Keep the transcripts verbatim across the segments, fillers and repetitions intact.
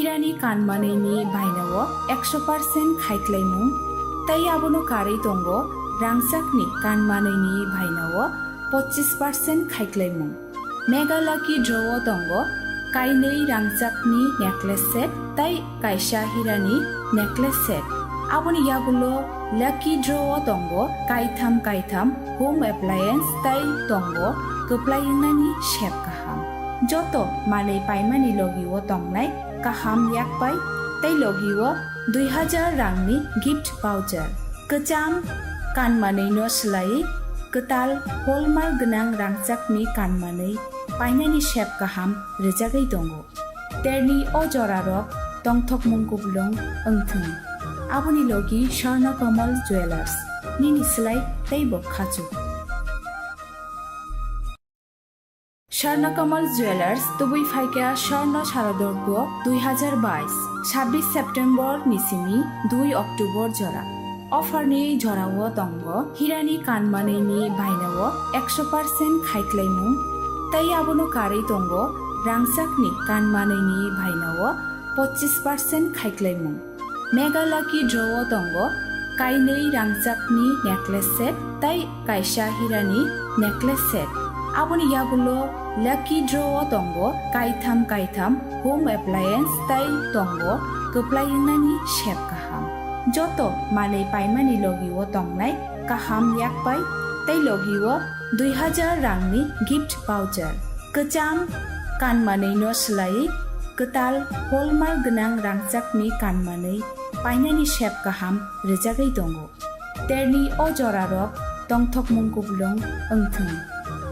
Hirani kanmanwini bainao ekso percent khaiklaimung, tei abono karwi tongo rangchakni kanmanwini bainao pochis percent khaiklaimung. Mega Lucky Draw o tongo kainwi rangchakni necklace set tei kaisa hirani necklace set. Aboni yagulo Lucky Draw o tongo kaitham kaitham home appliance tei tongo kwplai wngnani sep kaham. Joto manwi paimani logi o tongnai kaham yakpai tei logi o dui hajar rangni gift voucher. Kwcham kanmanwino swlaiwi kwtal hallmark gwnang rangchakni kanmanwi painani sep kaham rwjagwi tongo. Terni o jorarok tongthokmung kuplung wngthwng. Aboni logi Swarna Kamal Jewelers, nini slai teibo khachuk. Swarna Kamal Jewelers, tubui phaikha Swarna Sharadorgo dui hajar bais, sabbish September ni simi dui October jora. Offer ni jorao tongo hirani kanmanwini bainao ekso percent khaiklaimung, tei abono karwi tongo rangchakni kanmanwini bainao pochis percent khaiklaimung. Mega Lucky Draw o tongo kainwi rangchakni necklace set tei kaisa hirani necklace set. Aboni yagulo Lucky Draw o tongo kaitham kaitham home appliance tei tongo kwplai wngnani sep kaham. Joto manwi paimani logi o tongnai kaham yakpai tei logi o dui hajar rangni gift voucher. Kwcham kanmanwino swlaiwi kwtal hallmark gwnang rangchakni kanmanwi painani sep kaham rwjagwi tongo. Terni o jorarok tongthokmung kuplung wngthwng.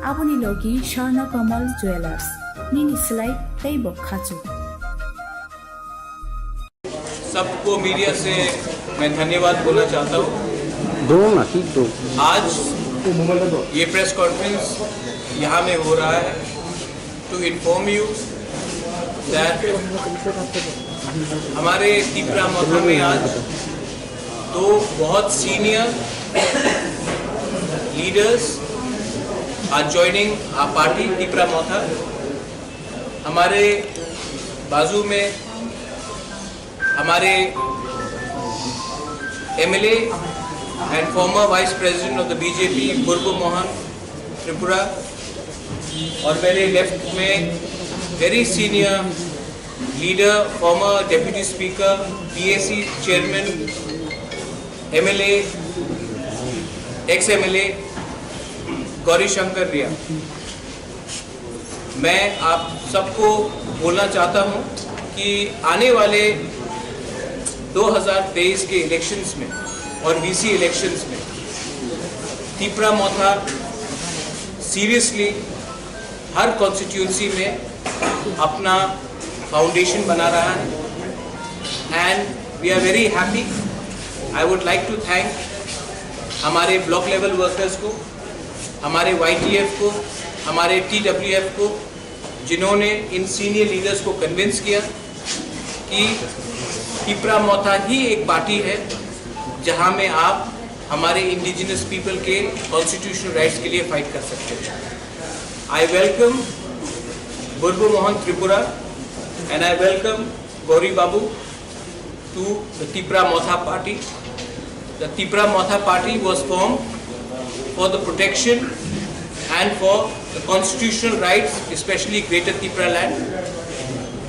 Aboni logi Swarna Kamal Jewelers, nini slai teibo khachuk. सबको मीडिया से मैं धन्यवाद बोलना चाहता हूँ। दो ना, ठीक दो। आज ये प्रेस कॉन्फ्रेंस यहाँ में हो रहा है टू इन्फॉर्म यू दैट हमारे तिपरा मोथा में आज दो बहुत senior leaders are joining our party Tipra Motha. हमारे बाजू में हमारे M L A and former vice president of the B J P, Burbu Mohan Tripura, और मेरे लेफ्ट में very senior leader, former deputy speaker, P A C chairman, M L A, ex M L A Gauri Shankar रिया। मैं आप सबको बोलना चाहता हूं कि आने वाले दो हज़ार तेईस के इलेक्शंस में और V C इलेक्शंस में तिपरा मोथा सीरियसली हर कॉन्स्टिट्यूएंसी में अपना फाउंडेशन बना रहा है and we are very happy। I would like to thank हमारे ब्लॉक लेवल वर्कर्स को, हमारे Y T F को, हमारे T W F को, जिन्होंने इन सीनियर लीडर्स को कन्विंस किया कि तिपरा मोथा ही एक पार्टी है जहां में आप हमारे इंडिजिनस पीपल के कॉन्स्टिट्यूशनल राइट्स के लिए फाइट कर सकते हैं। I welcome Burbu Mohan Tripura and I welcome Gauri Babu to the Tipra Motha party. The Tipra Motha party was formed for the protection and for the constitutional rights, especially Greater Tipra land,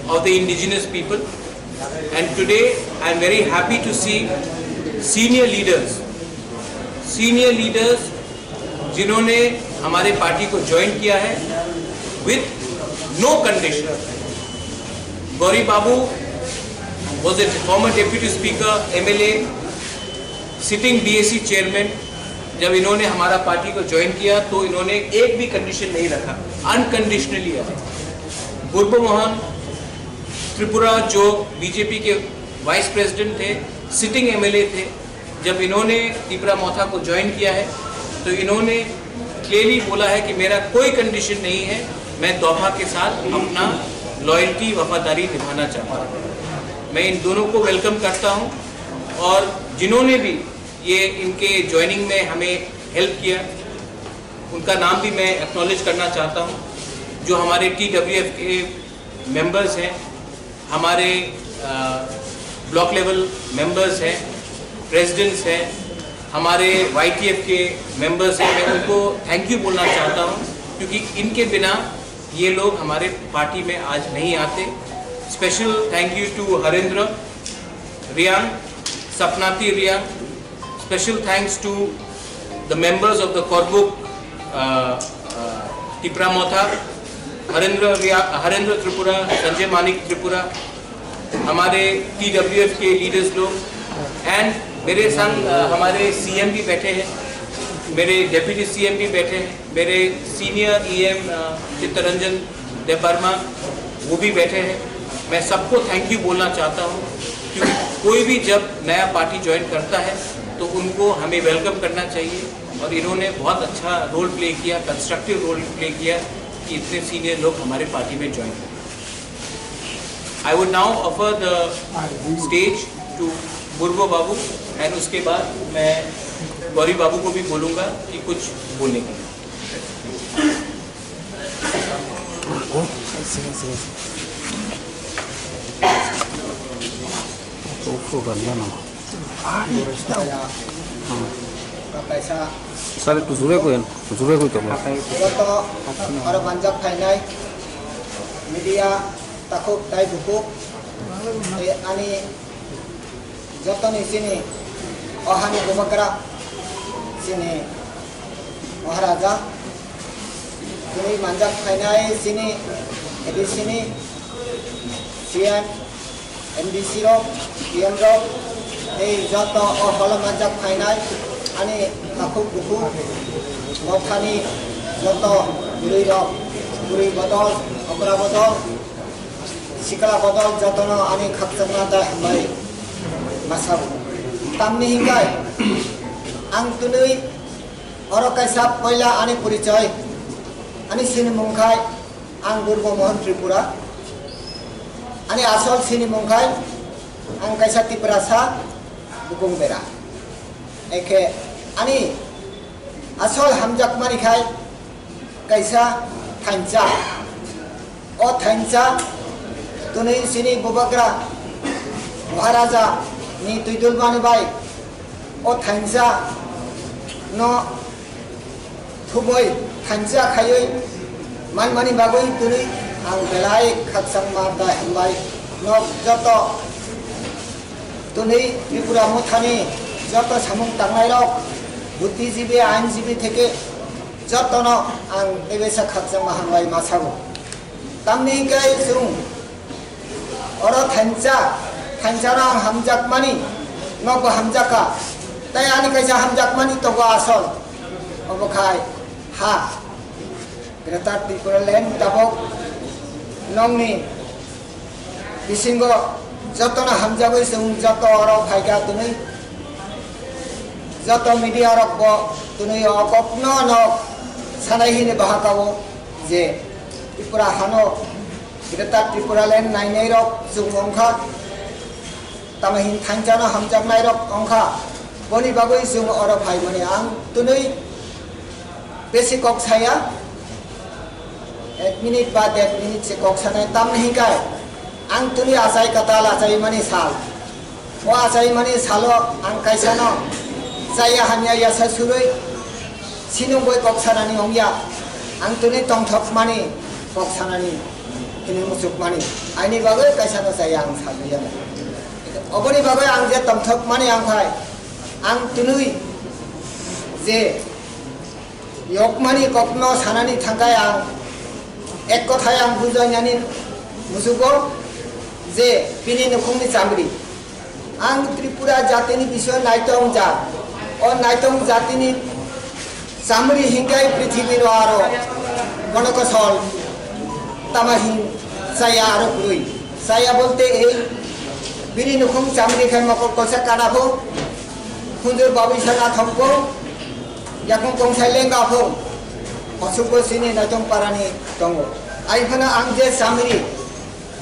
of the indigenous people. And today I am very happy to see senior leaders, senior leaders जिन्होंने हमारे पार्टी को ज्वाइन किया है with no condition। Gauri Babu was a former deputy speaker, M L A, sitting B A C chairman। जब इन्होंने हमारा पार्टी को ज्वाइन किया तो इन्होंने एक भी कंडीशन नहीं रखा, अनकंडीशनली है। बुर्बो मोहन त्रिपुरा जो बीजेपी के वाइस प्रेसिडेंट थे, सिटिंग एमएलए थे, जब इन्होंने तिपरा मोथा को ज्वाइन किया है तो इन्होंने क्लियरली बोला है कि मेरा कोई कंडीशन नहीं है, मैं दोफा के साथ अपना लॉयल्टी, वफादारी निभाना चाहता हूँ। मैं इन दोनों को वेलकम करता हूँ और जिन्होंने भी ये इनके ज्वाइनिंग में हमें हेल्प किया, उनका नाम भी मैं एक्नॉलेज करना चाहता हूँ। जो हमारे टीडब्ल्यूएफ के मेंबर्स हैं, हमारे ब्लॉक लेवल मेंबर्स हैं, प्रेसिडेंट्स हैं, हमारे वाईटीएफ के मेंबर्स हैं, मैं उनको थैंक यू बोलना चाहता हूँ, क्योंकि इनके बिना ये लोग हमारे पार्टी में आज नहीं आते। Special thank you to Harendra रियांग, सपनाती Reang, special thanks to the members of the Korbuk, uh, uh, Tipra Motha, Harendra रिया, हरेंद्र त्रिपुरा, संजय मानिक त्रिपुरा, हमारे टीडब्ल्यूएफ के लीडर्स लोग, एंड मेरे संग, अ, हमारे सीएम भी बैठे हैं, मेरे डेप्यूटी सीएम भी बैठे हैं, मेरे सीनियर ईएम, अ, चित्तरंजन देबबर्मा, वो भी बैठे हैं। मैं सबको थैंक यू बोलना चाहता हूँ, क्योंकि कोई भी जब नया पार्टी ज्वाइन करता है तो उनको हमें वेलकम करना चाहिए, और इन्होंने बहुत अच्छा रोल प्ले किया, कंस्ट्रक्टिव रोल प्ले किया कि इतने सीनियर लोग हमारे पार्टी में ज्वाइन करें। I would now offer the stage to Burbo Babu, and उसके बाद मैं गौरी बाबू को भी बोलूँगा कि कुछ बोलने के लिए। Sale tu jure koyan, tu jure koi tamo. Joto aro manjak phainai media takhuk tai bukhuk, tei ani jotoni chini o hani bubagra chini Maharaja, tini manjak phainai chini A D C ni C M, M D C rok, P M rok, tei joto o holo manjak phainai ani takhuk bukhuk mothani joto bwrwi rok, bwrwi bodol, okra bodol, sikla bodol jotono ani khakchangma tei hambai masa. Tamni hinkhai ang twnwi oro kaisa poila ani porichoi, ani sinimung khai ang Durgo Mohan Tripura, ani asol sinimung khai ang kaisa Tiprasa bukung bera. Ekhe ani asol hamjakmani khai kaisa thansa. O thansa twnwi chini bubagra Maharaja ni twidulmani bai o thansa no thubui thansa khaiwi manmani bagwi twnwi ang belai khakchangma tei hambai nok joto twnwi Tripura mothani joto samung tangnairok, buddhijibi, ainjibi theke jotono ang teisa khakchangma hambai ma sago. Tamni hwnkhe chwng oro thansa, thansano ang hamjakmani, nokbo hamjakha, tei ani kaisa hamjakmani tongo asol, obo khai ha. Greater Tipraland tabok nokni bisingo jotono hamjagwi chwng joto oro phaikha twnwi joto media rokbo twnwi o kokno nok sanai hini bahakao je Tripura hano Greater Tipraland nainai rok chwng wngkha. Tamo hin thansano hamjaknairok wngkha, boni bagwi chwng oro phaimani ang twnwi besi kok saya, ek minute ba der minute se kok sanai, tamni hinkhai ang twnwi achai kwtal achaimani sal. O achaimani salo ang kaisano chaya hamya yasa surwi sinungwi kok sanani wngya, ang twnwi tongthokmani kok sanani hwnwi muchukmani, aini bagwi kaisano chaya ang salwi ya. Oboni bagwi ang je tongthokmani ang khai, ang twnwi je yokmani kokno sanani thangkhai ang ek kothai ang bujainani musugo je bini nukhungni chamri. Ang Tripura jatini bisingo naitong jak. O naitong jatini chamri hinkhai prithibiro aro bono kosol tama hin chaya aro kwrwi. Chaya bolte ei bini nukhung chamri khai mokol kosa kana pho, khunjur babu isa na thong pho, yakung kongsai lenga pho, osuk bo sini naitong parani tongo. Ai phano ang je chamri,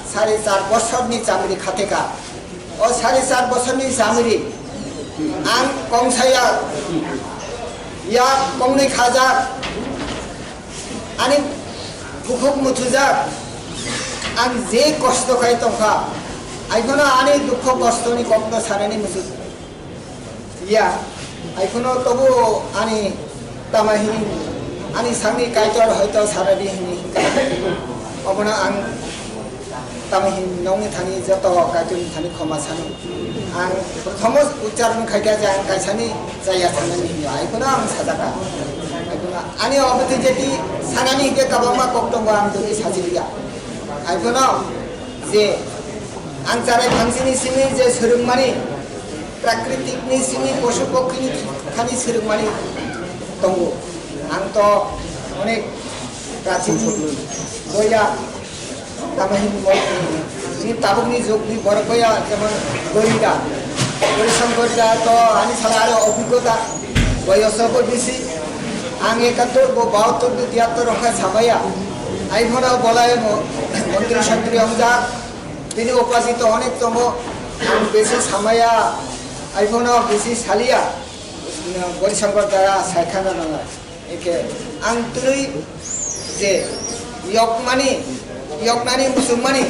sari char bosorni chamri khateka. O sari char bosorni chamri ang kongsaya ya kongnwi khajak, ani bukhuk muthujak, ang je kosto khai tongkha, Ai phano ani dukho kostoni kokno sanani muchuk ya. Ai phano tobo ani tamahin, ani sangni Kaitor hoito saradi hini hinka. Obono ang tamahin nongni thani joto Kaitorni thani khoma sano. Ang prothom ucharon khaikha je ang kaisani chaya sanani hinwi. Ai phano ang sajaka. Ai phano ani obo twi jeti sanani hinkhe kwbangma kok tongo ang twi sajiliya. Ai phano je ang charai phangsini simi je swrwngmani, prakritikni simi, posu pokhini thani swrwngmani tongo. Ang to onek prachin boya, tamo hini bol-, ni tabukni jugni borok boya, jemon Gorida, Gori Shankar da to ani sala aro obhiggota, boyoso bo bisi. Ang ekattor bo bahattor bo tiyattor rokha samaya. Ai phano bolai mo-, montri sontri ongjak. Bini opajito onek tongo, ang bisi samaya, ai phano bisi saliya, Gori Shankar dara saikhana nangya. Eke ang twi je yokmani, yoknani muchungmani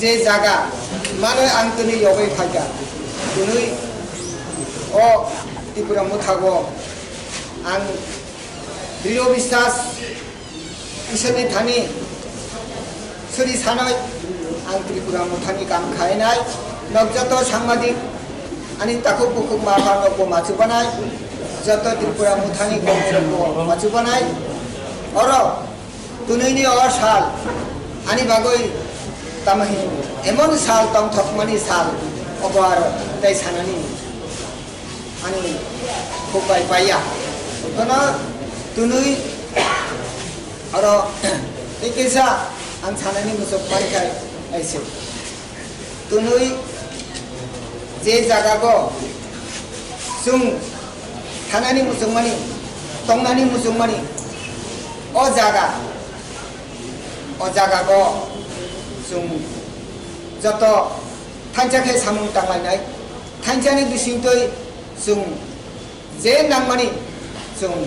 je jaga, mano ang twi yogwi phaikha. Twi o Tripura mothago ang drio biswas Iswrni thani suri sanoi ang Tripura mothani kam khainai, nok joto sangmadik ani takhuk bukhuk ma pha rokbo machubanai, joto Tripura mothani kokborokbo machubanai. Oro twnwini o sal ani bagwi tamo hin emon sal tongthokmani sal obo aro tei sanani. Ani khuk bai paiya. Kono twnwi aro tei kisa ang sanani muchuk mani khai aise. Twnwi je jaga go chwng thanani muchung mani, tongnani muchung mani, o jaga, o jaga go chwng joto thansa khe samung tanglainai, thansani bisingtwi chwng je nangmani chwng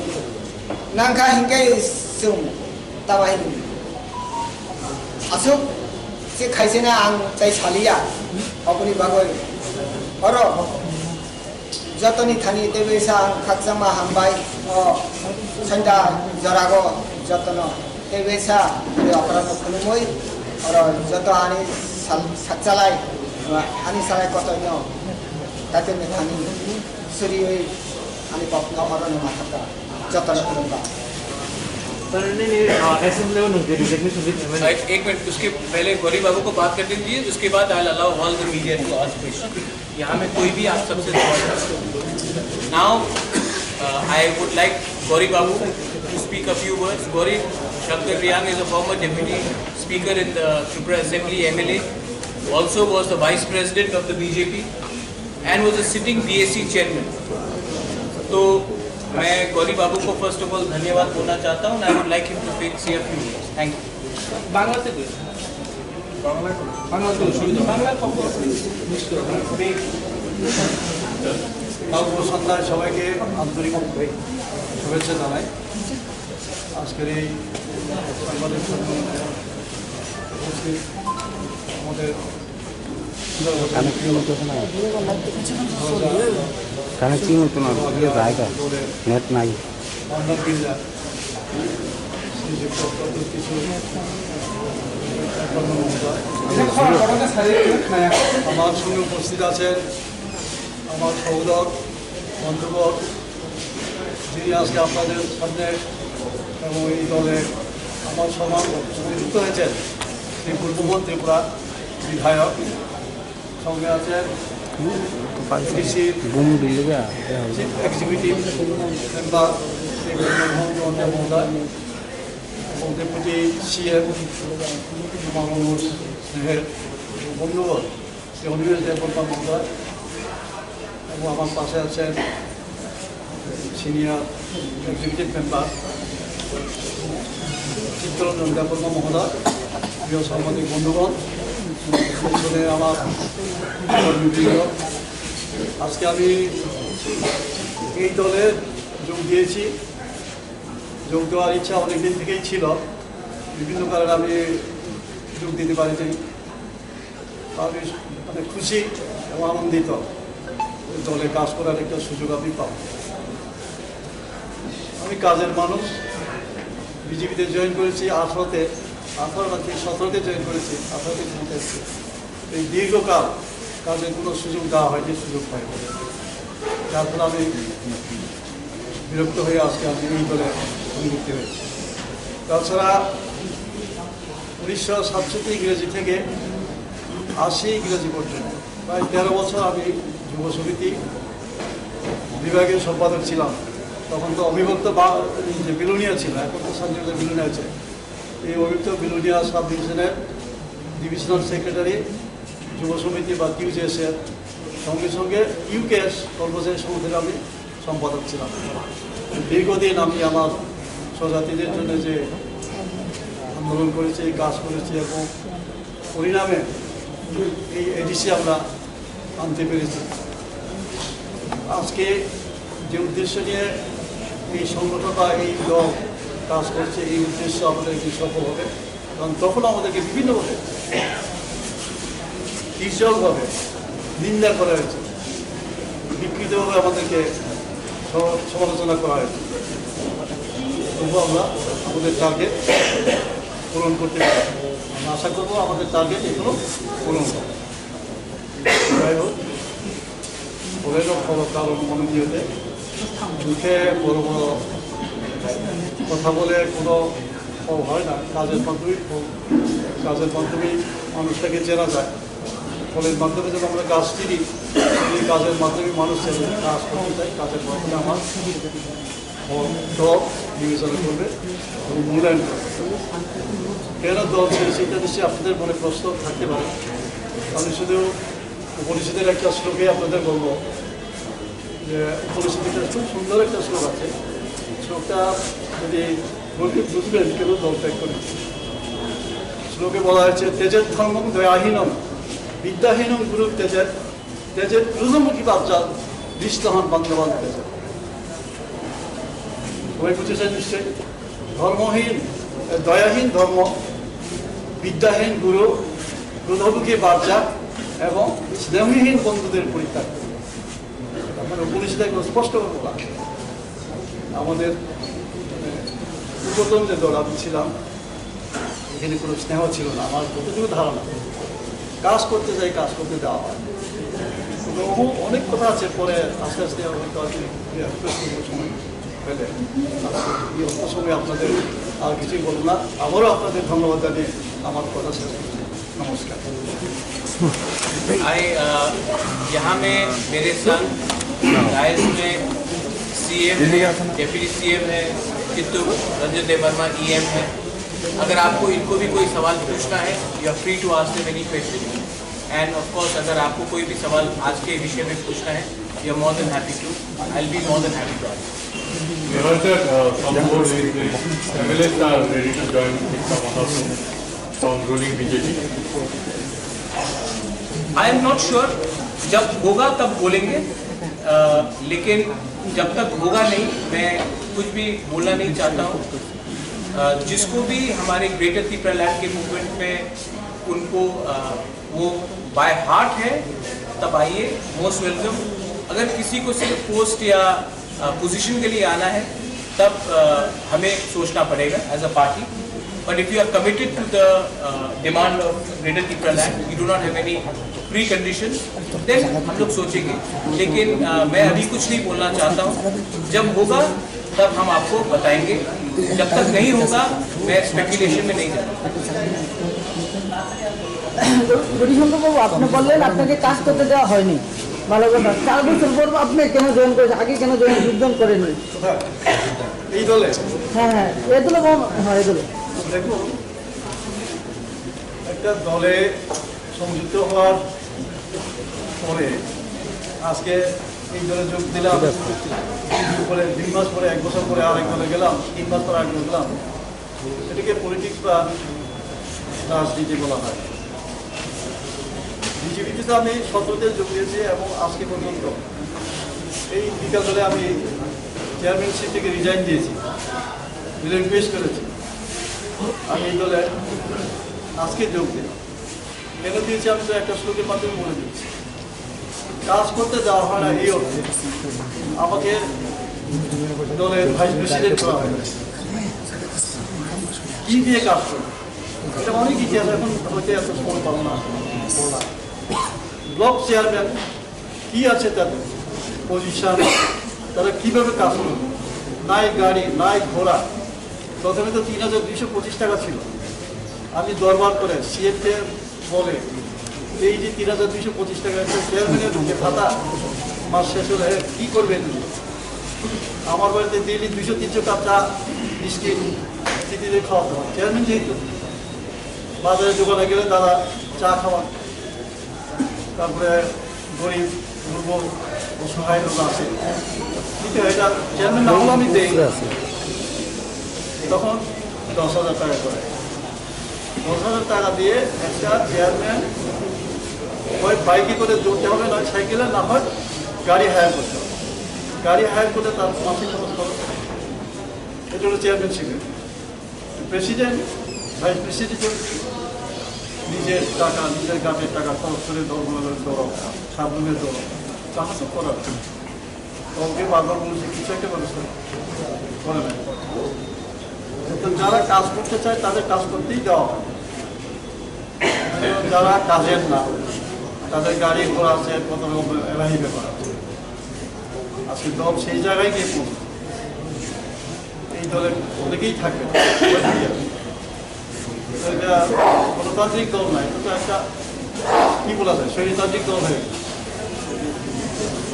nangkha hinkhe chwng tamo hin aswk se khaisena ang tei saliya. Oboni bagwi oro jotoni thani tei bisa ang khakchangma hambai o sanda jorago jotono. Tei bisa ani okra no khulumui oro joto ani sal-, sakchalai, ani salai kotorno kaitwi thani suriui ani kokno oro no mathaka joto no khulumba. Sir, नहीं, नहीं, अ, ऐसे मतलब वो उनके रिकग्निशन भी पेमेंट। एक, एक मिनट, उसके पहले गौरी बाबू को बात करने दीजिए, उसके बाद I allow all the media to ask question. यहाँ में कोई भी आप सबसे सवाल कर सकते हो। Now, uh, I would like Gauri Babu to speak a few words. Gauri Shankar Reang is a former deputy speaker in the Tripura Assembly, M L A, also was the vice president of the B J P and was a sitting B A C chairman. तो मैं गौरी बाबू को first of all धन्यवाद बोलना चाहता हूँ and I would like him to say a few words. Thank you. বাংলাতে কই? বাংলা তো অসুবিধা হয়। বাংলা কখন? নিশ্চয়। কালকে সন্ধ্যায় সবাইকে আন্তরিক শুভেচ্ছা জানাই। আজকের এই সাংবাদিক সম্মেলনে উপস্থিত আমাদের কানেক্টিং হতো না। কানেক্টিং হতো না, ইয়ে জায়গা, নেট নাই। আমার সঙ্গে উপস্থিত আছেন আমার সহোদর, বন্ধুবর, যিনি আজকে আপনাদের সামনে এবং এই দলে আমার সমান যুক্ত হয়েছেন, শ্রী গুরুমোহন ত্রিপুরা বিধায়ক, সঙ্গে আছেন এডিসির বুম দিলে গা। চিফ এক্সিকিউটিভ মেম্বার শ্রী গুরুমোহন চৌধুরী মহোদয় এবং ডেপুটি সিএম মামুনুর স্নেহের বন্ধুবর, শ্রী অনিমেষ দেববর্মা মহোদয় এবং আমার পাশে আছেন সিনিয়র এক্সিকিউটিভ মেম্বার চিত্তরঞ্জন দেববর্মা মহোদয়, প্রিয় সাংবাদিক বন্ধুগণ, পেছনে আমার কর্মীবৃন্দ, আজকে আমি এই দলে যোগ দিয়েছি। যোগ দেওয়ার ইচ্ছা অনেক দিন থেকেই ছিল, বিভিন্ন কারণে আমি যোগ দিতে পারিনি। আমি খুশি এবং আনন্দিত। দলে কাজ করার একটা সুযোগ আমি পাবো। আমি কাজের মানুষ। বিজেপিতে জয়েন করেছি আঠারোতে, আঠারো না, ঠিক সতেরোতে জয়েন করেছি, আঠারোতে ক্ষমতা এসেছি। এই দীর্ঘকাল কাজের কোনো সুযোগ দেওয়া হয়নি, সুযোগ পাইনি। যার ফলে আমি বিরক্ত হয়ে আজকে আমি এই দলে সংযুক্ত হয়েছি। তাছাড়া উনিশশো সাতষট্টি ইংরেজি থেকে আশি ইংরেজি পর্যন্ত প্রায় তেরো বছর আমি যুব সমিতি বিভাগীয় সম্পাদক ছিলাম। তখন তো অবিভক্ত বা এই যে বিলোনিয়া ছিল, এখন তো সাবডিভিশন বিলোনিয়া আছে। এই অবিভক্ত বিলোনিয়া সাব ডিভিশনের ডিভিশনাল সেক্রেটারি, যুব সমিতি বা কিউজেএস এর সঙ্গে সঙ্গে ইউকেএস কর্মচারী সংগঠনের আমি সম্পাদক ছিলাম। দীর্ঘদিন আমি আমার স্বজাতিদের জন্য যে আন্দোলন করেছি, কাজ করেছি এবং পরিণামে এই এডিসি আমরা আনতে পেরেছি। আজকে যে উদ্দেশ্য নিয়ে এই সংগঠন বা এই দল কাজ করছে, এই উদ্দেশ্য আমাদের কি সফল হবে? কারণ তখন আমাদেরকে বিভিন্নভাবে, কৃষকভাবে নিন্দা করা হয়েছে, বিকৃতভাবে আমাদেরকে সম-, সমালোচনা করা হয়েছে। তবু আমরা আমাদের টার্গেট পূরণ করতে পারি। আমরা আশা করবো আমাদের টার্গেট এখনো পূরণ হবে। যাই হোক, বলে তো ফল কারণ মনে দিয়ে দেয়। মুখে বড় বড় কথা বলে কোনো ফল হয় না, কাজের মাধ্যমেই ফল, কাজের মাধ্যমেই মানুষটাকে চেনা যায়। ফলের মাধ্যমে যেন আমরা গাছ চিনি, সেই কাজের মাধ্যমে মানুষ চেনে। কাজ করতে চাই, কাজের মাধ্যমে আমার ফল, দল বিবেচনা করবে এবং মূল্যায়ন করবে। কেন দল ছেড়েছে, এটা নিশ্চয়ই আপনাদের মনে প্রশ্ন থাকতে পারে। আমি শুধু উপনিষদের একটা শ্লোকে আপনাদের বলবো যে, উপনিষদের একটা খুব সুন্দর একটা শ্লোক আছে। শ্লোকটা যদি বলতে বুঝবেন কেন দল ত্যাগ করেছে। শ্লোকে বলা হয়েছে, "তেজেদ ধর্মং দয়াহীনম, বিদ্যাহীনং গুরু তেজেদ, তেজেদ ক্রোধমুখী বাচ্চা, দৃষ্টহান বান্ধবান তেজেদ।" সবাই বুঝেছেন নিশ্চয়ই? ধর্মহীন, দয়াহীন ধর্ম, বিদ্যাহীন গুরু, ক্রোধমুখী বাচ্চা এবং স্নেহহীন বন্ধুদের পরিত্যাগ। মানে, উপনিষদে একদম স্পষ্ট করে বলা। আমাদের, মানে, পূর্বতন যে দল আমি ছিলাম, এখানে কোনো স্নেহ ছিল না, আমার যতটুকু ধারণা। কাজ করতে যাই, কাজ করতে দেওয়া হয়। তো বহু অনেক কথা আছে, পরে আস্তে আস্তে হয়তো আর কি প্রশ্ন সময় পেলে। আজকে এই অল্প সময় আপনাদের আর কিছুই বলবো না, আবারও আপনাদের ধন্যবাদ জানিয়ে আমার কথা শেষ করছি। নমস্কার। I, uh, यहाँ में मेरे संग डायस में सीएम है, डेप्यूटी सीएम है, चित्तूर रंजन देवर्मा ईएम है। अगर आपको इनको भी कोई सवाल पूछना है, you are free to ask them any question. And of course, अगर आपको कोई भी सवाल आज के विषय में पूछना है, you are more than happy to, I'll be more than happy to answer. We heard that uh, some more M L As are ready to join Dikshit Mahato from ruling B J P. I am not sure, जब होगा तब बोलेंगे, अ, लेकिन जब तक होगा नहीं, मैं कुछ भी बोलना नहीं चाहता हूँ। अ, जिसको भी हमारे ग्रेटर तिपरा लैंड के मूवमेंट में उनको, अ, वो बाय हार्ट है, तब आइए, मोस्ट वेलकम। अगर किसी को सिर्फ पोस्ट या पोजीशन के लिए आना है, तब, अ, हमें सोचना पड़ेगा as a party. But if you are committed to the, uh, demand of Greater Tipra Land, we do not have any precondition, then हम लोग सोचेंगे। लेकिन, अ, मैं अभी कुछ नहीं बोलना चाहता हूँ। जब होगा, तब हम आपको बताएंगे। जब तक नहीं होगा, मैं स्पेकुलेशन में नहीं जाता। গৌরীশঙ্কর বাবু, আপনি বললেন আপনাকে কাজ করতে দেওয়া হয়নি। ভালো কথা। চার বছর পর আপনি কেন জয়েন করেছেন, আগে কেন জয়েন যোগদান করেননি? এই দলে হ্যাঁ হ্যাঁ, এগুলো বাবু, হ্যাঁ এগুলো। দেখুন, একটা দলে সংযুক্ত হওয়ার পরে আজকে এই দলে যোগ দিলাম, পরে দুই মাস পরে, এক বছর পরে আরেক দলে গেলাম, তিন মাস পরে আরেক দলে গেলাম। এটাকে পলিটিক্স বা রাজনীতি বলা হয়। বিজেপিতে তো আমি সতেরোতে যোগ দিয়েছি এবং আজকে পর্যন্ত এই বিকাল দলে আমি চেয়ারম্যানশিপ থেকে রিজাইন দিয়েছি, রিলিকুয়েস্ট করেছি। আমি এই দলে আজকে যোগ দিলাম। কেন দিয়েছি আমি তো একটা শ্লোকের মাধ্যমে বলে দিচ্ছি। কাজ করতে দেওয়া হয় না এই অর্থে। আমাকে দলের ভাইস প্রেসিডেন্ট করা হয়। কি দিয়ে কাজ করবে? এটা অনেক ইতিহাস, এখন হয়তো এত সময় পাবো না বলা। ব্লক চেয়ারম্যান কি আছে তাদের পজিশন, তারা কিভাবে কাজ করবে? নাই গাড়ি, নাই ঘোড়া। প্রথমে তো তিন হাজার দুইশো পঁচিশ টাকা ছিল। আমি দরবার করে সিএমকে বলে, এই যে তিন হাজার দুইশো পঁচিশ টাকা একটা চেয়ারম্যানের যে ভাতা, মাস শেষ হলে কি করবে এগুলো? আমার বাড়িতে ডেইলি দুইশো তিনশো কাপ চা, বিস্কিট, চিঠি দিয়ে খাওয়াতে হয়। চেয়ারম্যান যেহেতু বাজারে দোকানে গেলে তারা চা খাওয়ান, তারপরে গরিব, দুর্বল, অসহায় লোক আছে, কিন্তু এটা চেয়ারম্যান না হলে আমি দেই। তখন দশ হাজার টাকা করে, দশ হাজার টাকা দিয়ে একটা চেয়ারম্যান হয় বাইকে করে দৌড়তে হবে, নয় সাইকেলে, না হয় গাড়ি হায়ার করতে হবে। গাড়ি হায়ার করলে তার মাসিক খরচ খরচ, এটা হলো চেয়ারম্যানশিপের। প্রেসিডেন্ট, ভাইস প্রেসিডেন্ট নিজের টাকা, নিজের গাটের টাকা খরচ করে দলগুলোর দল, সাবরুমের দল, তাহলে তো করার নেই। দলকে বারবার বলছি কিছু একটা ব্যবস্থা করে নেয়। তো যারা কাজ করতে চায় তাদের কাজ করতেই দেওয়া হয়। যারা কাজের না, তাদের গাড়ি ঘোড়া আছে, কত রকম এলাহি ব্যাপার আছে। আজকে দল সেই জায়গায় গিয়ে পৌঁছে। এই দলে অনেকেই থাকবে। এটা গণতান্ত্রিক দল নয়, এটা তো একটা, কি বলা যায়, স্বৈরতান্ত্রিক দল হয়ে গেছে।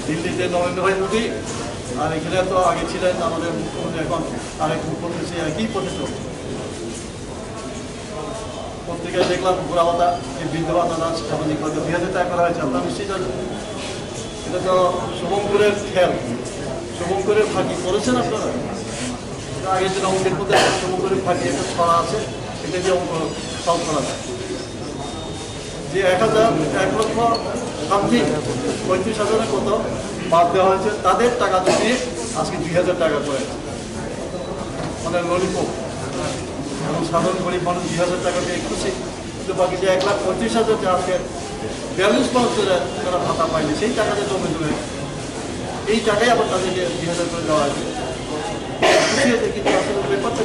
দিল্লিতে নরেন্দ্র ভাই মোদী, আর এখানে তো আগে ছিলেন আমাদের মুখ্যমন্ত্রী, এখন আরেক মুখ্যমন্ত্রী, সেই একই পথে চলছে। পত্রিকায় দেখলাম বুড়া ভাতা, এই বৃদ্ধ ভাতা না, সামাজিক ভাতা দুই হাজার টাকা করা হয়েছে, আপনারা নিশ্চয়ই জানেন। এটা তো শুভঙ্করের খেল, শুভঙ্করের ফাঁকি করেছেন আপনারা। এটা আগে যেটা অঙ্কের মধ্যে শুভঙ্করের ফাঁকি একটা ছড়া আছে, এটা দিয়ে অঙ্ক সলভ করা যায়। যে এক হাজার, এক লক্ষ সামথিং, পঁয়ত্রিশ হাজারের মতো বাদ দেওয়া হয়েছে, তাদের টাকা যদি আজকে দুই হাজার টাকা করে, মানে ললিপপ, এবং সাধারণ গরিব মানুষ দুই হাজার টাকা পেয়ে খুশি। কিন্তু বাকি যে এক লাখ পঁয়ত্রিশ হাজার যে আজকে বিয়াল্লিশ বছর ধরে তারা ভাতা পায়নি, সেই টাকাটা জমে জমে এই টাকাই আবার তাদেরকে দুই হাজার করে দেওয়া হয়েছে। খুশি হয়েছে, কিন্তু আসলে ব্যাপারটা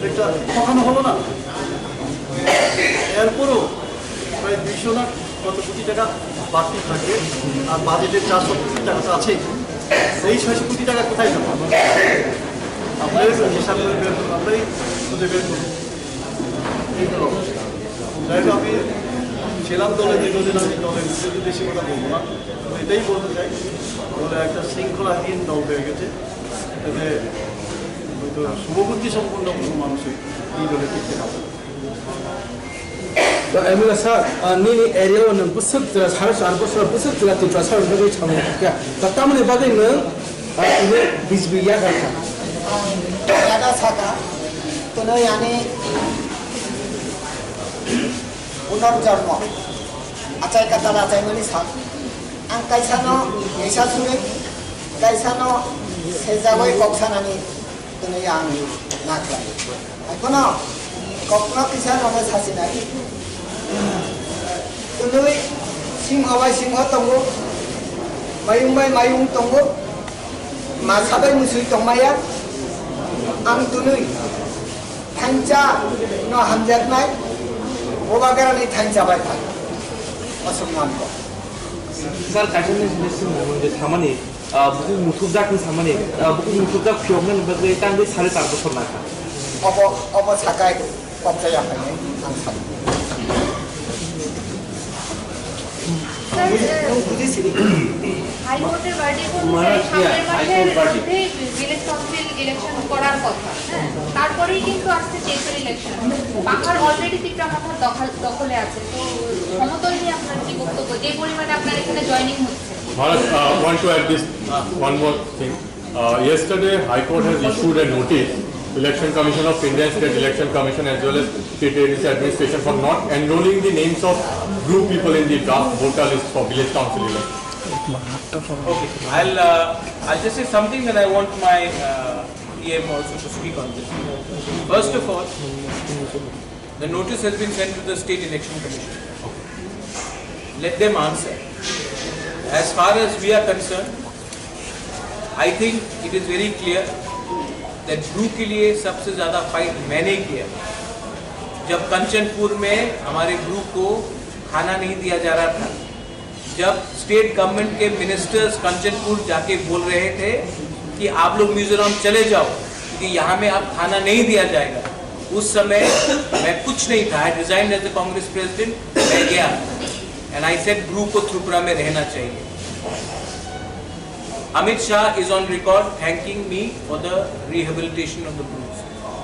একটা ঠকানো হলো না? এরপরও প্রায় দুইশো না কত কোটি টাকা বাকি থাকে, আর বাজেটে চারশো কোটি টাকা তো আছেই। এই ছয়শো কোটি টাকা কোথায় যাবে? আপনারাই তো হিসাব করে বের করুন, আপনারাই খুঁজে বের করুন। এই তো, যাই হোক, আমি ছিলাম দলে, দীর্ঘদিন আমি দলে বেশি কথা বলবো না, তবে এটাই বলতে চাই, দলে একটা শৃঙ্খলাহীন দল হয়ে গেছে। এতে হয়তো শুভবুদ্ধি সম্পন্ন কোনো মানুষই এই দলে টিকতে পারবে না। To M L A sir, ah, nini area o nwng bwswk jora saro char bosor bwswk jora Tiprasa rok bagwi samung kha. To tamoni bagwi nwng, ah, tini B J P yagar kha. Yaga saka, tono yani punorjonmo. Achai katal achaimani sak. Ang kaisano kisa suri, kaisano sejagoi kok sanani. Tini ang nakhlai. Haikhono kokno kisa nono sasinai. Tini singho bai singho tongo, mayung bai mayung tongo, masa bai musui tongmaya. Ang tini thansa no hamjaknai, bobagrani thansa bai thang. Aswk man kok. Sir, kaisa ni sini sini mung je thamani, ah, buku muthubjak ni samani, ah, buku muthubjak phiyokna ni bagwi tangwi sare char bosor nangkha. Obo, obo sakai kok chaya hai ang sabo. Sir, buji, buji sini. High Court-এর verdict অনুযায়ী সামনের মাসের মধ্যেই village council election করার কথা, হ্যাঁ? তারপরেই কিন্তু আসছে চেইথর ইলেকশন। পাহাড় already তিপ্রা মথার দখল, দখলে আছে। তো সমতল নিয়ে আপনার কি বক্তব্য? যে পরিমাণে আপনার এখানে জয়েনিং হচ্ছে। Maharaj, uh, want to add this, uh, one more thing. Uh, yesterday, High Court has issued a notice, Election Commission of India and State Election Commission as well as State A D C administration for not enrolling the names of Bru people in the draft voter list for village council election. Okay, I'll, uh, I'll just say something, and I want my, uh, E M also to speak on this. First of all, the notice has been sent to the State Election Commission. Let them answer. As far as we are concerned, I think it is very clear that Bru के लिए सबसे ज्यादा फाइट मैंने किया। जब कंचनपुर में हमारे ब्रू को खाना नहीं दिया जा रहा था, जब स्टेट गवर्नमेंट के मिनिस्टर्स कंचनपुर जाके बोल रहे थे कि आप लोग मिजोरम चले जाओ क्योंकि यहाँ में अब खाना नहीं दिया जाएगा, उस समय मैं कुछ नहीं था। I resigned as a Congress president. मैं गया and I said ब्रू को त्रिपुरा में रहना चाहिए। Amit Shah is on record thanking me for the rehabilitation of the Brus.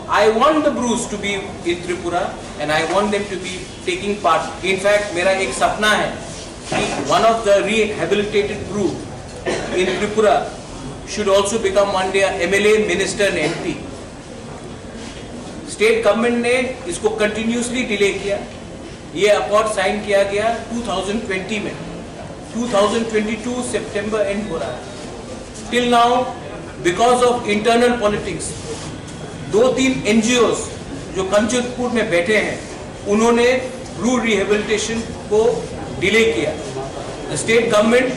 I want the Brus to be in Tripura and I want them to be taking part. In fact, मेरा एक सपना है कि one of the rehabilitated Bru in Tripura should also become one day a M L A, minister and M P. State government ने इसको continuously delay किया। ये accord sign किया गया टू थाउजेंड ट्वेंटी में, टू थाउजेंड ट्वेंटी टू सितंबर एंड हो रहा है। Till now, because of internal politics, दो तीन एनजीओ जो कंचनपुर में बैठे हैं, उन्होंने ब्रू रिहेबिलिटेशन को डिले किया। स्टेट गवर्नमेंट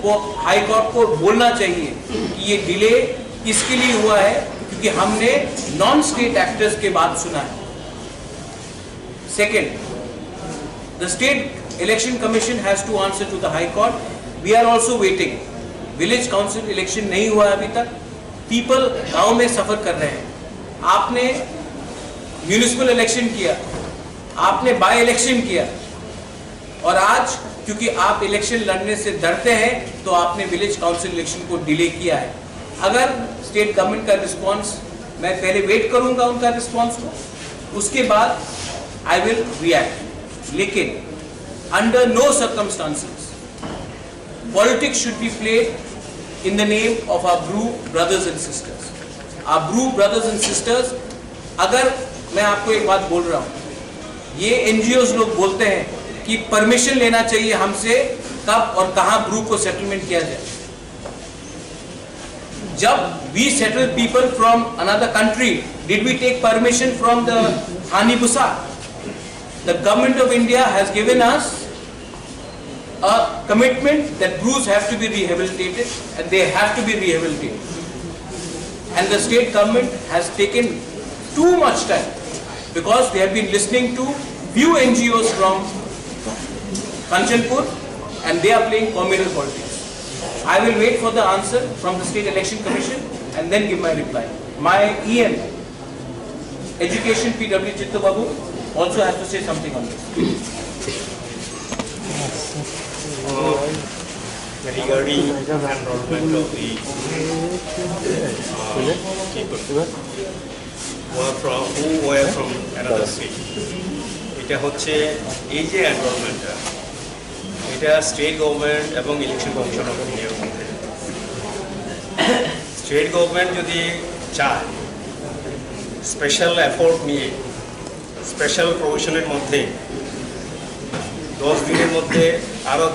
को, हाई कोर्ट को बोलना चाहिए कि ये डिले इसके लिए हुआ है क्योंकि हमने नॉन स्टेट एक्टर्स के बात सुना है। Second, the state election commission has to answer to the high court. We are also waiting. Village council election नहीं हुआ है अभी तक। पीपल गांव में सफर कर रहे हैं। आपने म्युनिसिपल इलेक्शन किया, आपने बाय इलेक्शन किया, और आज क्योंकि आप इलेक्शन लड़ने से डरते हैं तो आपने विलेज काउंसिल इलेक्शन को डिले किया है। अगर स्टेट गवर्नमेंट का रिस्पॉन्स, मैं पहले वेट करूंगा उनका रिस्पॉन्स को, उसके बाद I will react. लेकिन under no circumstances politics should be played in the name of our Bru brothers and sisters. Our Bru brothers and sisters, अगर, मैं आपको एक बात बोल रहा हूँ, ये एनजीओ लोग बोलते हैं कि परमिशन लेना चाहिए हमसे कब और कहाँ ब्रू को सेटलमेंट किया जाए। जब we settle people from another country, did we take permission from the Hani Busa? The government of India has given us a commitment that Brus have to be rehabilitated and they have to be rehabilitated. And the state government has taken too much time because they have been listening to few N G Os from Kanchanpur and they are playing communal politics. I will wait for the answer from the State Election Commission and then give my reply. My E M, Education P W Chitto Babu also has to say something on this. Regarding enrollment of the, uh, people who are from, who were from another state, এটা হচ্ছে এই যে এনরোলমেন্টটা, এটা state government এবং election commission of ইন্ডিয়ার মধ্যে। State government যদি চায়, স্পেশাল এফোর্ট নিয়ে, স্পেশাল প্রভিশনের মধ্যে দশ দিনের মধ্যে, আরও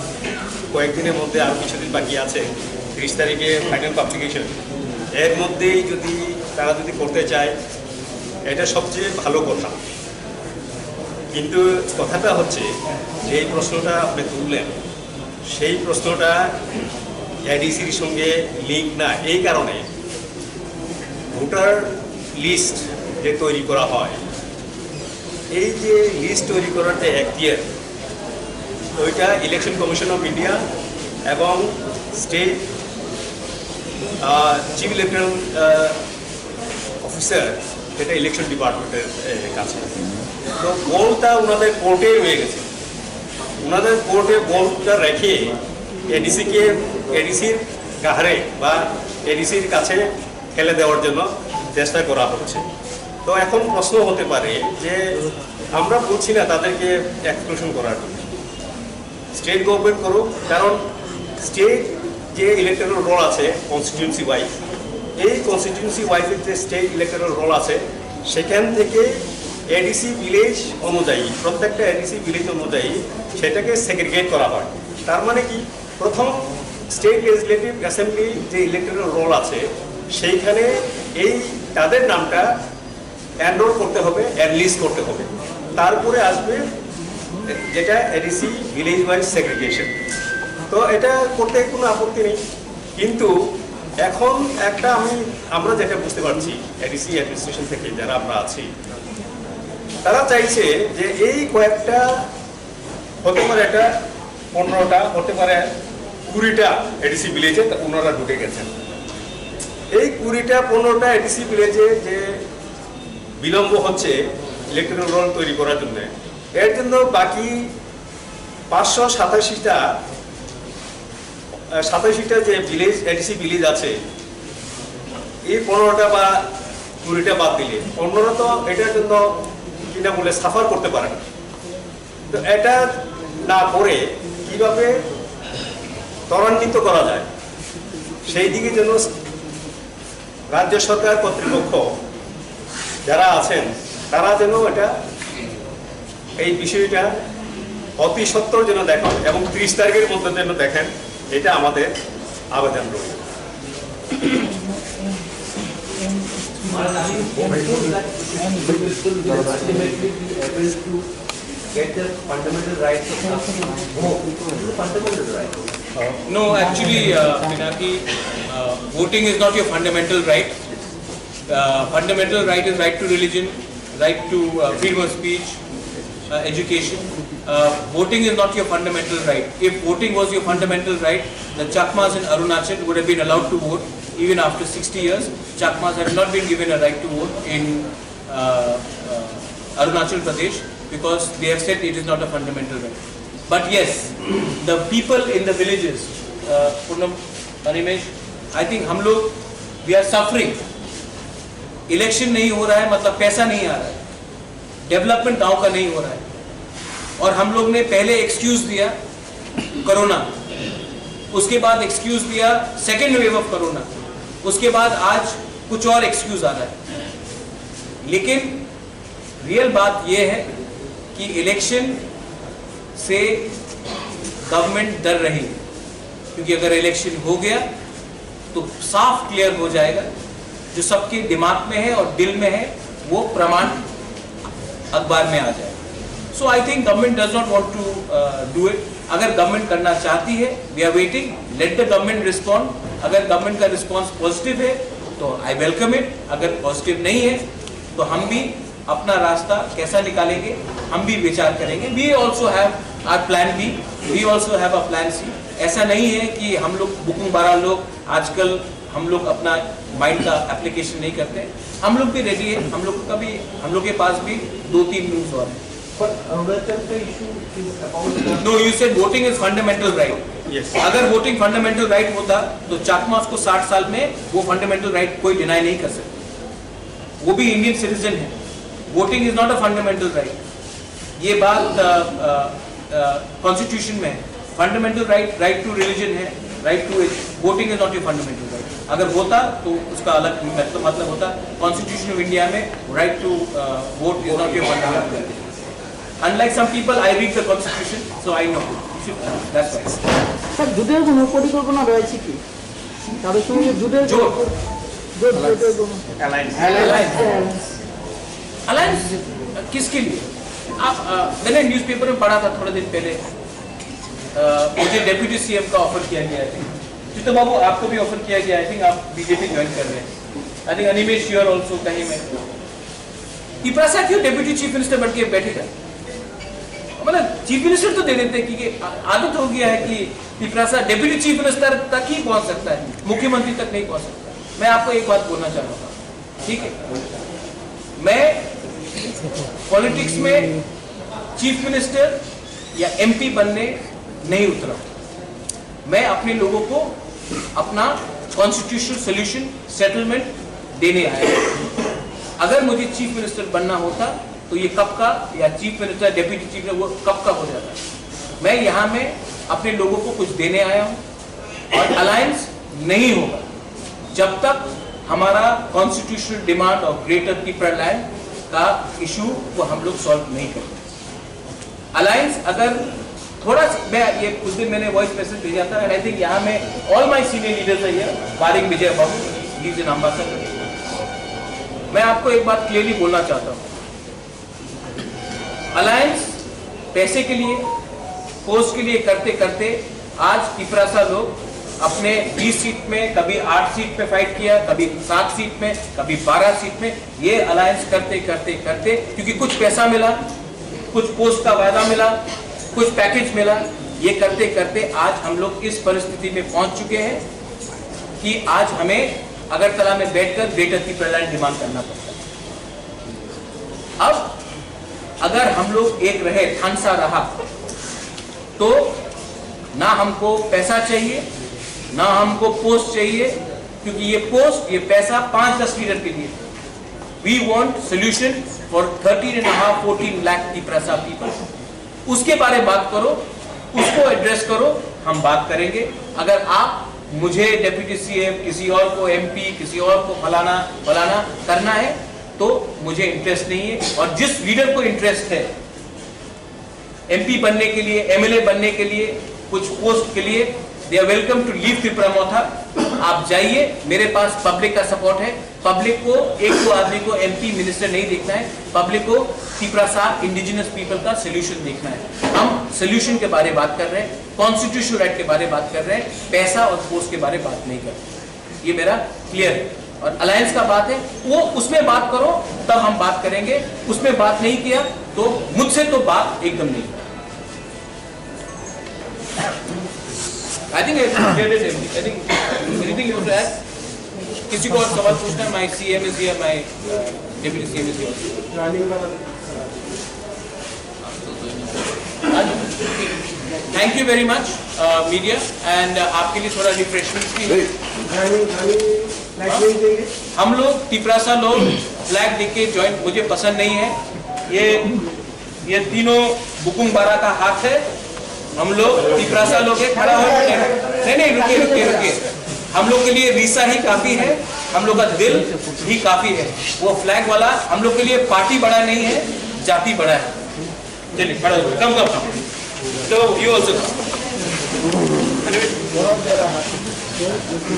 কয়েকদিনের মধ্যে, আরও কিছুদিন বাকি আছে, তিরিশ তারিখে ফাইনাল পাবলিকেশন, এর মধ্যেই যদি তারা যদি করতে চায়, এটা সবচেয়ে ভালো কথা। কিন্তু কথাটা হচ্ছে, যে এই প্রশ্নটা আপনি তুললেন, সেই প্রশ্নটা এডিসির সঙ্গে লিঙ্ক না, এই কারণে ভোটার লিস্ট যে তৈরি করা হয়, এই যে লিস্ট তৈরি করার যে এখতিয়ার, ওইটা ইলেকশন কমিশন অফ ইন্ডিয়া এবং স্টেট, আহ, চিফ ইলেকটরাল, আহ, অফিসার, এটা ইলেকশন ডিপার্টমেন্টের, এ, কাছে। তো বলটা ওনাদের কোর্টে রয়ে গেছে। ওনাদের কোর্টে বলটা রেখে এডিসিকে, এডিসির গাহারে বা এডিসির কাছে ঠেলে দেওয়ার জন্য চেষ্টা করা হচ্ছে। তো এখন প্রশ্ন হতে পারে যে আমরা বলছি না তাদেরকে এক্সক্লুশন করার জন্য, স্টেট গভর্নমেন্ট করুক, কারণ স্টেট যে ইলেকটরাল রোল আছে কনস্টিটিউয়েন্সি ওয়াইজ, এই কনস্টিটিউয়েন্সি ওয়াইজের যে স্টেট ইলেকটরাল রোল আছে, সেখান থেকে এডিসি ভিলেজ অনুযায়ী, প্রত্যেকটা এডিসি ভিলেজ অনুযায়ী সেটাকে সেগ্রিগেট করা হয়। তার মানে কি, প্রথম স্টেট লেজিসলেটিভ অ্যাসেম্বলি যে ইলেকটরাল রোল আছে, সেইখানে এই তাদের নামটা এনরোল করতে হবে, অ্যাড লিস্ট করতে হবে। তারপরে আসবে যেটা এডিসি ভিলেজ ওয়াইজ সেগ্রিগেশন। তো এটা করতে কোনো আপত্তি নেই, কিন্তু এখন একটা আমি আমরা যেটা বুঝতে পারছি এডিসি অ্যাডমিনিস্ট্রেশন থেকে যারা আমরা আছি, তারা চাইছে যে এই কয়েকটা, হতে পারে এটা পনেরোটা, হতে পারে কুড়িটা এডিসি ভিলেজে তা ওনারা ঢুকে গেছেন। এই কুড়িটা পনেরোটা এডিসি ভিলেজে যে বিলম্ব হচ্ছে ইলেকট্রাল রোল তৈরি করার জন্য, এর জন্য বাকি পাঁচশো সাতাশিটা, আহ, সাতাশিটা যে ভিলেজ, এডিসি ভিলেজ আছে, এই পনেরোটা বা কুড়িটা বাদ দিলে অন্যরা তো এটার জন্য কিনা বলে সাফার করতে পারে না। তো এটা না করে কিভাবে ত্বরান্বিত করা যায়, সেই দিকে যেন রাজ্য সরকার কর্তৃপক্ষ যারা আছেন, তারা যেন এটা, এই বিষয়টা অতি সত্বর যেন দেখেন এবং ত্রিশ তারিখের মধ্যে যেন দেখেন, এটা আমাদের আবেদন রইল। Get the fundamental rights of the vote. This is a fundamental right. No, actually, uh, Pinaki, uh, voting is not your fundamental right. Uh, fundamental right is right to religion, right to, uh, freedom of speech, uh, education. Uh, voting is not your fundamental right. If voting was your fundamental right, the Chakmas in Arunachal would have been allowed to vote even after sixty years. Chakmas have not been given a right to vote in uh, uh, Arunachal Pradesh because they have said it is not a fundamental right. But yes, the people in the villages, uh, Poonam, Animesh, I think हम लोग, we are suffering. Election नहीं हो रहा है, मतलब पैसा नहीं आ रहा है, डेवलपमेंट गांव का नहीं हो रहा है। और हम लोग ने पहले एक्सक्यूज दिया कोरोना, उसके बाद एक्सक्यूज दिया सेकेंड वेव ऑफ कोरोना, उसके बाद आज कुछ और एक्सक्यूज आ रहा है। लेकिन रियल बात यह है कि इलेक्शन से गवर्नमेंट डर रही है, क्योंकि अगर इलेक्शन हो गया तो साफ क्लियर हो जाएगा, जो सबके दिमाग में है और दिल में है वो प्रमाण अखबार में आ जाएगा। So I think government does not want to do it. अगर गवर्नमेंट करना चाहती है, we are waiting, let the government respond। अगर गवर्नमेंट का रिस्पॉन्स पॉजिटिव है तो आई वेलकम इट, अगर पॉजिटिव नहीं है तो हम भी अपना रास्ता कैसा निकालेंगे, हम भी विचार करेंगे। We also have our plan B, we also have a plan C। ऐसा नहीं है कि हम लोग बुकुंग बारा लोग आजकल हम लोग अपना माइंड का एप्लीकेशन नहीं करते। हम लोग भी रेडी है, हम लोग का भी, हम लोग के पास भी दो तीन मूव्स और हैं। But Arunachal का issue is about the No, you said voting is fundamental right। Yes. अगर वोटिंग फंडामेंटल राइट होता तो चाकमास को साठ साल में वो फंडामेंटल राइट कोई डिनाई नहीं कर सकता। वो भी इंडियन सिटीजन है। Voting is not a fundamental right. ये बात कॉन्स्टिट्यूशन में है। Fundamental right, right to religion है, right to, voting is not your fundamental right. अगर होता तो उसका अलग मतलब, मतलब होता। कॉन्स्टिट्यूशन ऑफ इंडिया में right to vote is not your fundamental right। Unlike some people, I read the constitution, so I know। That's why। Sir, জোটের কোনো পরিকল্পনা রয়েছে কি? তাদের সঙ্গে জোটের জোট। জোট, জোটের কোনো অ্যালায়েন্স। অ্যালায়েন্স। अलायंस किसके लिए? आप, मैंने न्यूज़पेपर में पढ़ा था थोड़े दिन पहले। मुझे डेप्यूटी सीएम का ऑफर किया गया है। चित्तू बाबू, आपको भी ऑफर किया गया, आई थिंक आप बीजेपी ज्वाइन कर रहे हैं। I think Animesh, you are also कहीं में। तिपरासा क्यों डेप्यूटी चीफ मिनिस्टर बन के बैठेगा? मतलब चीफ मिनिस्टर तो दे देते, क्योंकि आदत हो गया है कि तिपरासा डेप्यूटी चीफ मिनिस्टर तक ही पहुंच सकता है, मुख्यमंत्री तक नहीं पहुंच सकता। मैं आपको एक बात बोलना चाहूंगा, ठीक है, मैं पॉलिटिक्स में चीफ मिनिस्टर या एमपी बनने नहीं उतरा। मैं अपने लोगों को अपना कॉन्स्टिट्यूशनल सॉल्यूशन, सेटलमेंट देने आया हूं। अगर मुझे चीफ मिनिस्टर बनना होता तो ये कब का, या chief minister, deputy chief minister, वो कब का हो जाता। मैं यहां में अपने लोगों को कुछ देने आया हूं और अलायंस नहीं होगा जब तक हमारा कॉन्स्टिट्यूशनल डिमांड और ग्रेटर तिपरा लैंड का इशू को हम लोग सॉल्व नहीं करते। अलायंस अगर थोड़ा सा, मैं ये उस दिन मैंने वॉइस मैसेज भेजा था, एंड आई थिंक यहाँ में all my senior leaders are here, barring Vijay Babu, he is an ambassador. मैं आपको एक बात क्लियरली बोलना चाहता हूँ, अलायंस पैसे के लिए, पोस्ट के लिए करते करते आज तिपरासा लोग अपने बीस सीट में, कभी आठ सीट पे फाइट किया, कभी सात सीट में, कभी बारह सीट में, ये अलायंस करते करते करते, क्योंकि कुछ पैसा मिला, कुछ पोस्ट का वायदा मिला, कुछ पैकेज मिला, ये करते करते आज हम लोग इस परिस्थिति में पहुंच चुके हैं कि आज हमें अगरतला में बैठकर ग्रेटर तिपरालैंड डिमांड करना पड़ता है। अब अगर हम लोग एक रहे, थानसा रहा, तो ना हमको पैसा चाहिए, ना हमको पोस्ट चाहिए, क्योंकि ये पोस्ट, ये पैसा पाँच दस लीडर के लिए। We want solution for thirteen and a half, fourteen lakh Tiprasa people. उसके बारे बात करो, उसको एड्रेस करो, हम बात करेंगे। अगर आप मुझे डेप्यूटी सीएम, किसी और को एमपी, किसी और को फलाना फलाना करना है, तो मुझे इंटरेस्ट नहीं है। और जिस लीडर को इंटरेस्ट है, एमपी बनने के लिए, एमएलए बनने के लिए, कुछ पोस्ट के लिए, they are welcome to leave Tipra Motha। आप जाइए, मेरे पास पब्लिक का सपोर्ट है। पब्लिक को, एक दो आदमी को एमपी मिनिस्टर नहीं देखना है, पब्लिक को तिपरासा इंडिजिनस पीपल का सोल्यूशन देखना है। हम सोल्यूशन के बारे बात कर रहे हैं, कॉन्स्टिट्यूशनल राइट के बारे बात कर रहे हैं, पैसा और पोस्ट के बारे बात नहीं कर रहे। ये मेरा क्लियर है। और अलायंस का बात है, वो उसमें बात करो, तब हम बात करेंगे। उसमें बात नहीं किया तो मुझसे तो बात एकदम नहीं। I think I cleared it. I think anything you want to add? किसी को और सवाल पूछना है? My C M is here, my uh, deputy C M is here. Thank you very much, uh, media, and uh, आपके लिए थोड़ा रिफ्रेशमेंट्स भी है। हम लोग तिपरासा लोग फ्लैग देख के ज्वाइन, मुझे पसंद नहीं है। ये ये तीनों बुकुम बारा का हाथ है। हम लोग तिपरासा लोग हैं, खड़ा हो। नहीं, नहीं, रुकिए, रुकिए, रुकिए। हम लोग के लिए रीसा ही काफी है, हम लोग का दिल ही काफी है। वो फ्लैग वाला हम लोग के लिए पार्टी बड़ा नहीं है, जाति बड़ा है। चलिए, खड़ा हो, come, come, come। तो you also come।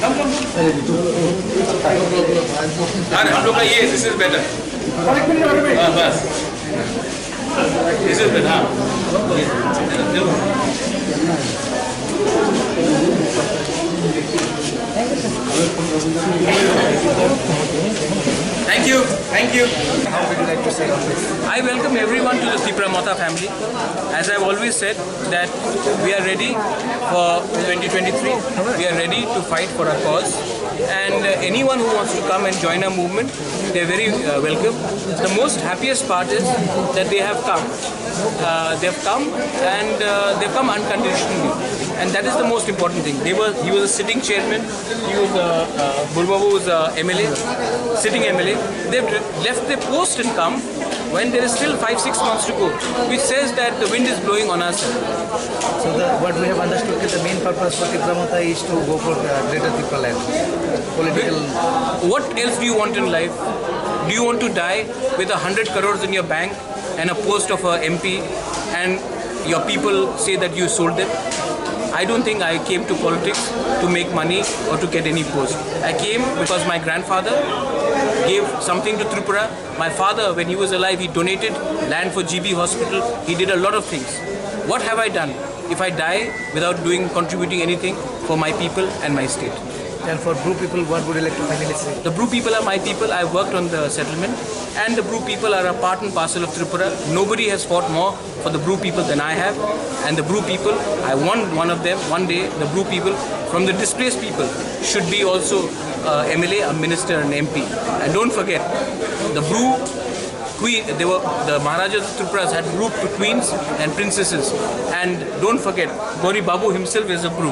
Come, come, come। अरे, हम लोग का ये, this is better। हाँ, बस। This is better, हाँ। Thank you, thank you। How would you like to say on this? I welcome everyone to the Tipra Motha family. As I've always said, that we are ready for twenty twenty-three. We are ready to fight for our cause. And uh, anyone who wants to come and join our movement, they're very uh, welcome. The most happiest part is that they have come. Uh, they've come and uh, they've come unconditionally. And that is the most important thing. They were, he was a sitting chairman. He was a, uh, Burbabu was a M L A, sitting M L A. They've left their post and come when there is still five, six months to go, which says that the wind is blowing on our side. So the, what we have understood that the main purpose for Tipra Motha is to go for the greater Tipraland. Political. What else do you want in life? Do you want to die with a hundred crores in your bank and a post of a M P and your people say that you sold them? I don't think I came to politics to make money or to get any post. I came because my grandfather gave something to Tripura. My father, when he was alive, he donated land for G B hospital. He did a lot of things. What have I done if I die without doing, contributing anything for my people and my state? And for Bru people, what would you like to finally say? The Bru people are my people. I worked on the settlement, and the Bru people are a part and parcel of Tripura. Nobody has fought more for the Bru people than I have, and the Bru people, I want one of them, one day, the Bru people, from the displaced people, should be also uh, M L A, a minister, an M P. And don't forget, the Bru, que-, they were, the Maharajas of Tripuras had Bru queens and princesses. And don't forget, Gauri Babu himself is a Bru.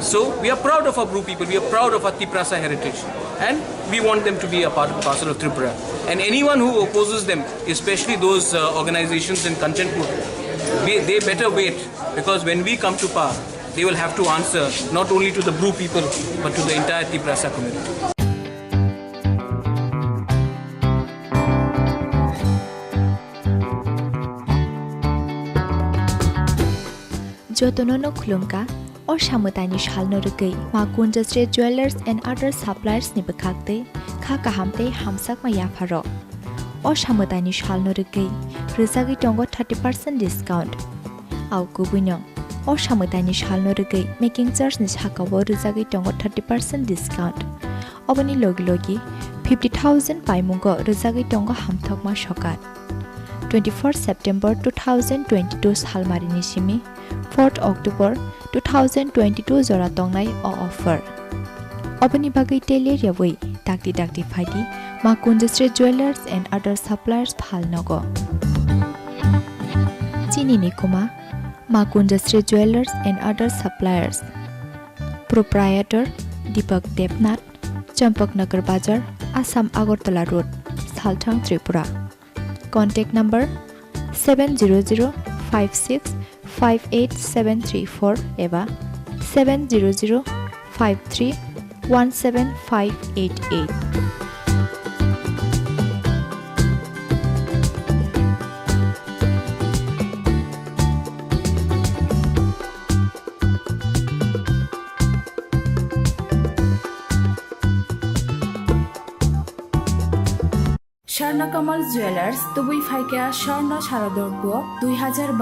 So we are proud of our Bru people, we are proud of our Tiprasa heritage. And we want them to be a part and parcel of Tripura. And anyone who opposes them, especially those uh, organizations in Kanchanpur, we, they better wait, because when we come to power, they will have to answer not only to the Bru people, but to the entire Tiprasa community. Jotono no khulumkha, o samwtaini salno rwgwi ma Kunjasri Jewellers and Other Suppliers ni bwkhak tei kha kaham tei hamsakma yapharo. O samwtaini salno rwgwi rwjagwi tongo thirty percent discount. Au kubuino o samwtaini salno rwgwi making charge ni sakao rwjagwi tongo thirty percent discount. Oboni logi logi fifty thousand paimungo rwjagwi tongo hamthokma sokat. Twenty-first September two thousand twenty-two salmarini simi fourth October two thousand twenty-two jora tongnai o offer. Oboni bagwi tei ler yawi dakti dakti phaidi Ma Kunjasri Jewellers and Other Suppliers phalnogo. Chini ni kuma Ma Kunjasri Jewellers and Other Suppliers. Proprietor Deepak Debnath, Champaknagar Bazar, Assam Agartala Road, Salthang, Tripura. Contact number seven zero zero five six five eight seven three four eba seven zero zero five three one seven five eight eight. Swarna Kamal Jewellers, tubui phaikha Swarna Sarador Duo, dui hajar